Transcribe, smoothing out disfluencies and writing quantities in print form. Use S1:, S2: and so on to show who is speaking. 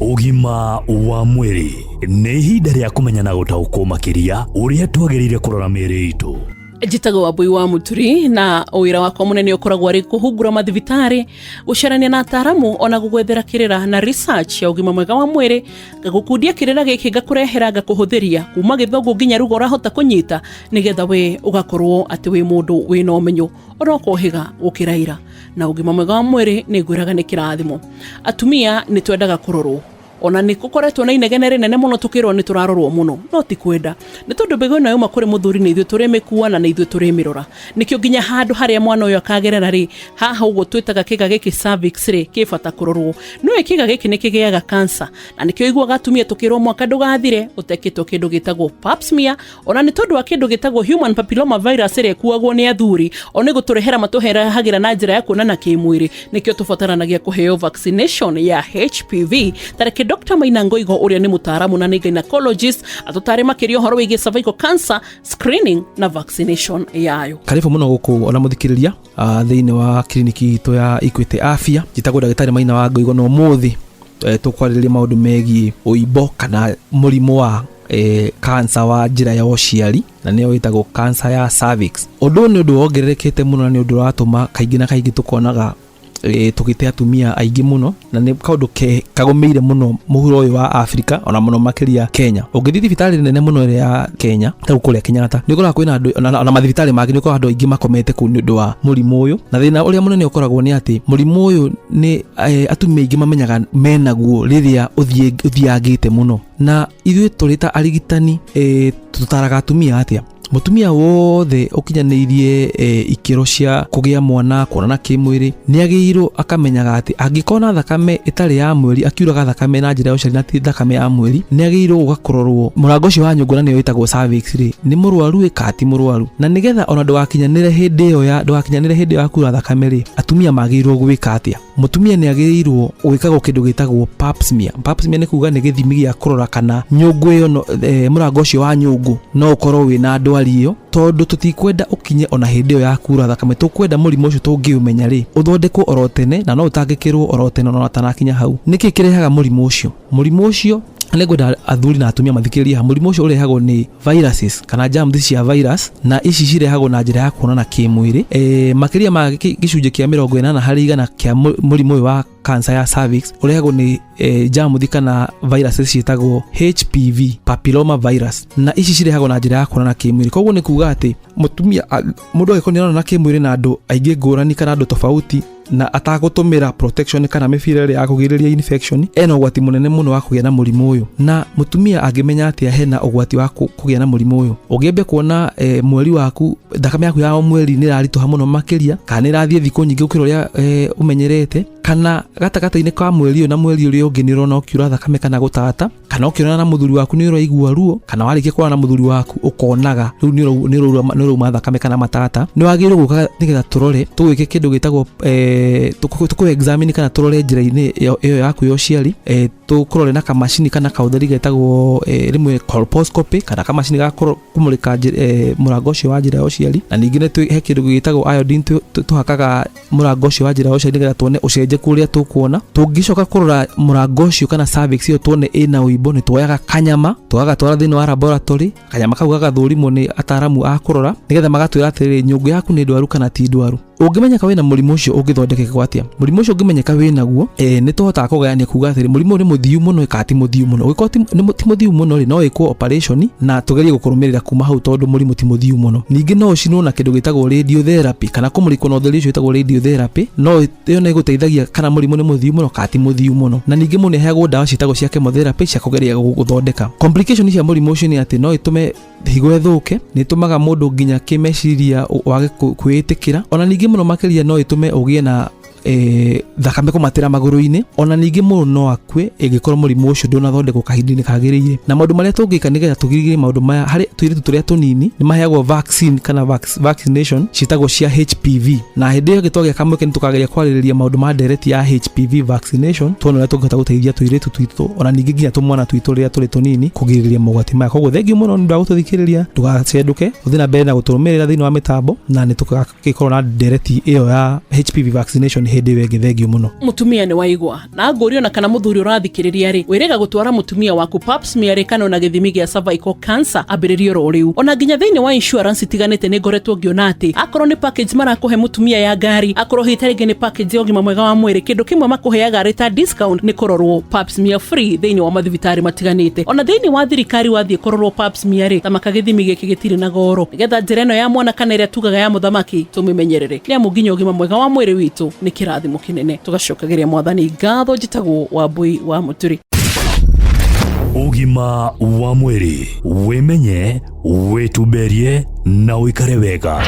S1: Ũgima wa mwĩrĩ nĩ ihinda rĩa kũmenya na gũtaũkwo makĩria ũrĩa twagĩrĩire kũrora mĩĩrĩ itũ.
S2: Njĩtagwo Wambui wa Mũturi na wĩra wakwa mũnene ũkoragwo arĩ kũhungura mathibitarĩ, gũcarania na ataaramu ona gũgwethera kĩrĩra na research ya ũgima mwega wa mwĩrĩ, ngagũkundia kĩrĩra gĩkĩ ngakũrehera ngakũhũthĩria kuma gĩthũngũ nginya ruga ũrahota kũnyita nĩgetha we ũgakorwo atĩ wĩ mũndũ wĩna ũmenyo ona ũkohĩga gũkĩra ira. Na ũgima mwega wa mwĩrĩ nĩ ngwĩraga nĩ kĩrathimo. Atumia nĩ twendaga kũrorwo ona nĩ gũkoretwo na inegene rĩnene mũno tũkĩrwo nĩ tũrarorwo mũno, no ti kwenda, nĩ tondũ mbegũ ĩno yauma kũrĩ mũthuri nĩ ithuĩ tũrĩmĩkua na nĩ ithuĩ tũrĩmĩrora. Nĩkĩo nginya handũ harĩa mwana ũyũ akagerera rĩ, haha ũguo twĩtaga kĩga gĩkĩ cervix rĩ, kĩ bata kũrorwo. Nĩũĩ kĩga gĩkĩ nĩ kĩgĩaga cancer, na nĩkĩo ũiguaga atumia tũkĩrwo mwaka ndũgathire ũtekĩtwo kĩndũ gĩtagwo pap smear, ona nĩ tondũ wa kĩndũ gĩtagwo human papilloma virus ĩrĩa ĩkuagwo nĩ athuri, o nĩ gũtũrehera matũherahagĩra na njĩra ya kuonana kĩmwĩrĩ. Nĩkĩo tũbataranagia kũheo vaccination ya HPV. Tareke Dr. Maina Ngoigo ũrĩa nĩ mũtaaramu na nĩ gynecologist atũtare makĩria ũhoro wĩgiĩ cervical cancer screening na vaccination yayo.
S3: Karibu mũno gũkũ ona mũthikĩrĩria thĩinĩ wa kiriniki itũ ya Equity Afya. Njĩtagwo ndagĩtarĩ Maina wa Ngoigo na ũmũthĩ tũkwarĩrĩria maũndũ megiĩ ũimbo kana mũrimũ wa kansa wa njĩra ya ũciari, na nĩyo ĩtagwo kansa ya cervix. Ũndũ ũyũ nĩ ũndũ wongererekete mũno na nĩ ũndũ ũratũma kaingĩ na kaingĩ tũkonaga tũgĩte atumia aingĩ mũno, na nĩ kaũndũ kagũmĩire mũno mũhuro ũyũ wa Afrika ona mũno makĩria Kenya. Ũngĩthiĩ thibitarĩ nene mũno ĩrĩa ya Kenya ta kũrĩa Kenyatta, nĩ ũkoraga kwĩna andũ ona mathibitarĩ mangĩ nĩ ũkoraga andũ aingĩ makomete kũu nĩ ũndũ wa mũrimũ ũyũ. Na thĩna ũrĩa mũnene ũkoragwo nĩ atĩ mũrimũ ũyũ nĩ atumia aingĩ mamenyaga menaguo rĩrĩa ũthiangĩte mũno. Na ithuĩ tũrĩ ta arigitani tũtaraga atumia atĩa? Mũtumia wothe ũkinyanĩirie ikĩro cia kũgĩa mwana, kuonana kĩmwĩrĩ, nĩ agĩrĩirwo akamenyaga atĩ angĩkona thakame ĩtarĩ ya mweri, akiuraga thakame na njĩra ya ũciari na ti thakame ya mweri, nĩ agĩrĩirwo gũka kũrorwo mũrango ũcio wa nyũngũ, na nĩyo ĩtagwo cervix rĩ, nĩ mũrwaru ĩ kana ti mũrwaru. Na nĩgetha ona ndũgakinyanĩre hĩndĩ ĩyo ya ndũgakinyanĩre hĩndĩ ĩyo ya kura thakame rĩ, atumia magĩrĩirwo gwĩka atĩa? Mũtumia nĩ agĩrĩirwo gwĩkagwo kĩndũ gĩtagwo pap smear. Pap smear nĩ kuga nĩ gĩthimi gĩa kũrora kana nyũngũ ĩyo no, mũrango ũcio wa nyũngũ no ũkorwo wĩna ndwari ĩyo, tondũ tũtikwenda ũkinye ona hĩndĩ ĩyo ya kura thakame. Tũkwenda mũrimũ ũcio tũngĩũmenya rĩ, ũthondekwo oro tene na no ũtangĩkĩrwo oro tene ona ũtanakinya hau. Nĩkĩ kĩrehaga mũrimũ ũcio? Mũrimũ ũcio nĩ ngwenda athuri na atumia mathikĩrĩrie haha. Mũrimũ ũcio ũrehagwo nĩ viruses kana germs cia virus, na ici cirehagwo na njĩra ya kuonana kĩmwĩrĩ. Makĩria ma gĩcunjĩ kĩa 80% kĩa mũrimũ ũyũ wa cancer ya cervix ũrehagwo nĩ germs kana viruses ciĩtagwo HPV, papilloma virus, na ici cirehagwo na njĩra ya kuonana kĩmwĩrĩ. Koguo nĩ kuga atĩ mũtumia, mũndũ angĩkorwo nĩ aronana kĩmwĩrĩ na andũ aingĩ ngũrani kana andũ tofauti na atagũtũmĩra protection kana mĩbira ĩrĩa ya kũgirĩrĩria infection, ena ũgwati mũnene mũno wa kũgĩa na mũrimũ ũyũ. Na mũtumia angĩmenya atĩa hena ũgwati wa kũgĩa na mũrimũ ũyũ? Ũngĩambia kuona mweri waku, thakame yaku ya o mweri nĩ ĩraritũha mũno makĩria, kana nĩ ĩrathiĩ thikũ nyingĩ gũkĩra ũrĩa ũmenyerete, kana gatagatĩ-inĩ ka mweri ũyũ na mweri ũrĩa ũngĩ nĩ ũrona ũkiura thakame kana gũtata, kana ũkĩonana na mũthuri waku nĩ ũraigua ruo, kana warĩkia kuonana na mũthuri waku ũkonaga rĩu nĩ ũrauma thakame kana matata, nĩ wagĩrĩirwo gũka nĩgetha tũrore, tũgwĩke kĩndũ gĩtagwo tũkũ examine kana tũrore njĩra-inĩ ĩyo yaku ya ũciari, tũkũrore na kamacini kana kaũtheri getagwo rĩmwe colposcopy, kana kamacini ga kũmũrĩka mũrango ũcio wa njĩra ya ũciari. Na ningĩ nĩ he kĩndũ gĩtagwo iodine tũhakaga mũrango ũcio wa njĩra ya ũciari nĩgetha tuone ũcenjeku ũrĩa tũkuona. Tũngĩcoka kũrora mũrango ũcio kana cervix ĩyo tuone ĩna ũimbo, nĩ tuoyaga kanyama tũgagatwara thĩinĩ wa laboratory. Kanyama kau gagathũrimwo nĩ ataramu a kũrora nĩgetha magatwĩra atĩrĩrĩ, nyũngũ yaku nĩ ndwaru kana ti ndwaru. Ũngĩmenyeka wĩna mũrimũ ũcio ũngĩthondekeka atĩa? Mũrimũ ũcio ũngĩmenyeka wĩnaguo, nĩ tũhotaga kũgayania kuga atĩrĩ, mũrimũ ũyũ nĩ mũthiu mũno kana ti mũthiu mũno. Ũngĩkorwo ti mũthiu mũno rĩ, no wĩkwo operation na tũgerie gũkũrũmĩrĩra kuma hau, tondũ mũrimũ ti mũthiu mũno. Ningĩ no ũcinwo na kĩndũ gĩtagwo radiotherapy kana kũmũrĩkwo na ũtheri ũcio wĩtagwo radiotherapy, no ĩyo nĩ ĩgũteithagia kana mũrimũ nĩ mũthiu mũno kana ti mũthiu mũno. Na ningĩ mũndũ nĩ aheagwo ndawa ciĩtagwo cia chemotherapy cia kũgeria gũthondeka. Complication cia mũrimũ ũcio nĩ atĩ no ĩtũme higo ĩthũke, nĩ ĩtũmaga mũndũ nginya kĩmeciria wage kwĩĩtĩkĩra. Ona ningĩ mũno makĩria no ĩtũme ũgĩe na thakame kũmatĩra magũrũ-inĩ. Ona ningĩ mũndũ no akue ĩngĩkorwo mũrimũ ũcio ndũnathondekwo kahinda-inĩ kagĩrĩire. Na maũndũ marĩa tũngĩka nĩgetha tũgirĩrĩrie maũndũ maya harĩ tũirĩtu tũrĩa tũnini, nĩ maheagwo vaccine kana vaccination ciĩtagwo cia HPV. Na hĩndĩ ĩyo ĩngĩ twagĩa kamweke nĩ tũkageria kwarĩrĩria maũndũ ma ndereti ya HPV vaccination, tuone ũrĩa tũngĩhota gũteithia tũirĩtu twitũ ona ningĩ nginya tũmwana twitũ rĩrĩa tũrĩ tũnini kũgirĩrĩria mogwati maya. Koguo thengiũ mũno nĩ ũndũ wa gũtũthikĩrĩria, ndũgacenduke, ũthiĩ na mbere na gũtũrũmĩrĩra thĩinĩ wa mĩtambo, na nĩ tũgagĩkorwo na ndereti ĩyo ya HPV vaccination hĩndĩ Hĩndĩ ĩyo ĩngĩ, thengiũ mũno.
S2: Mutumia nĩ waigua na ngũrio na kana muthuri ũrathikĩrĩria rĩ, wĩrĩga gũtwara mutumia waku pap smear rĩ, kana ona gĩthimi gĩa cervical cancer ambĩrĩrie oro rĩu. Ona nginya thĩinĩ wa insurance itiganĩte nĩ ngoretwo ngĩona atĩ akorwo nĩ package marakũhe mutumia ya ngari, akorwo hihi ta rĩngĩ nĩ package ya ũgima mwega wa mwĩrĩ, kĩndũ kĩmwe makũheaga arĩ ta discount nĩ kũrorwo pap smear free thĩinĩ wa mathibitarĩ matiganĩte. Ona thĩinĩ wa thirikari wathiĩ kũrorwo pap smear rĩ, tamaka gĩthimi gĩkĩ gĩtirĩ na goro, nĩgetha njĩra ĩno ya mwana kana ĩrĩa tugaga ya mũthamaki tũmĩmenyerere, nĩ amu nginya ũgima mwega wa mwĩrĩ witũ nĩ kĩrathimo kĩnene. Tũgacokagĩria Mwathani ngatho. Njĩtagwo Wambui wa Mũturi.
S1: Ũgima wa mwĩrĩ, wĩmenye, wĩtumberie na ũikare wega.